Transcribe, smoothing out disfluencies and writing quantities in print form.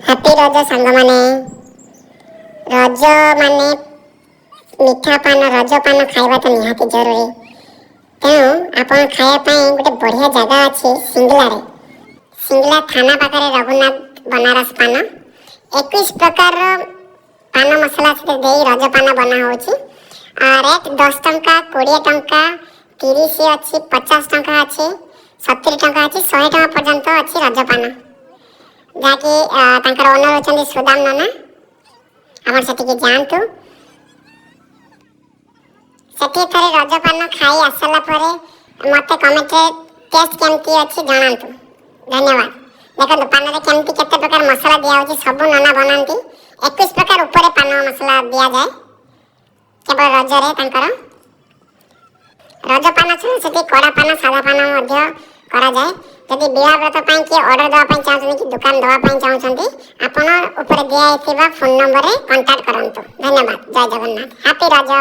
Happy Raja ସାଙ୍ଗମାନେ। ରଜ ମାନେ ମିଠା ପାନ, ରଜ ପାନ ଖାଇବା ତ ନିହାତି ଜରୁରୀ। ତେଣୁ ଆପଣ ଖାଇବା ପାଇଁ ଗୋଟେ ବଢ଼ିଆ ଜାଗା ଅଛି ସିଙ୍ଗଲାରେ, ସିଙ୍ଗଲା ଥାନା ପାଖରେ ରଘୁନାଥ ବନାରସ ପାନ। 21 ପ୍ରକାରର ପାନ ମସଲା ସେଥିରେ ଦେଇ ରଜ ପାନ ବନା ହେଉଛି। ରେଟ୍ 10 ଟଙ୍କା, 20 ଟଙ୍କା, 30 ଅଛି, 50 ଟଙ୍କା ଅଛି, 70 ଟଙ୍କା ଅଛି, 100 ଟଙ୍କା ପର୍ଯ୍ୟନ୍ତ ଅଛି ରଜ ପାନ। ଯାହାକି ତାଙ୍କର ଓନର ହେଉଛନ୍ତି ସୁଦାମ ନନା। ଆପଣ ସେଠିକି ଯାଆନ୍ତୁ। ସେଠି ଥରେ ରଜ ପାନ ଖାଇ ଆସିଲା ପରେ ମୋତେ କମେଣ୍ଟରେ ଟେଷ୍ଟ କେମିତି ଅଛି ଜଣାନ୍ତୁ। ଧନ୍ୟବାଦ। ଦେଖନ୍ତୁ, ପାନରେ କେମିତି କେତେ ପ୍ରକାର ମସଲା ଦିଆହେଉଛି। ସବୁ ନନା ବନାନ୍ତି। 21 ପ୍ରକାର ଉପରେ ପାନ ମସଲା ଦିଆଯାଏ କେବଳ ରଜରେ। ତାଙ୍କର ରଜ ପାନ ଛଡ଼ା ସେଠି କଡ଼ା ପାନ, ସାଧା ପାନ ମଧ୍ୟ କରାଯାଏ। ଯଦି ବିବାହ ବ୍ରତ ପାଇଁ କିଏ ଅର୍ଡ଼ର ଦେବା ପାଇଁ ଚାହୁଁଛନ୍ତି କି ଦୋକାନ ଦେବା ପାଇଁ ଚାହୁଁଛନ୍ତି, ଆପଣ ଉପରେ ଦିଆଯାଇଥିବା ଫୋନ୍ ନମ୍ବରରେ କଣ୍ଟାକ୍ଟ କରନ୍ତୁ। ଧନ୍ୟବାଦ। ଜୟ ଜଗନ୍ନାଥ। ହାପି ରଜ।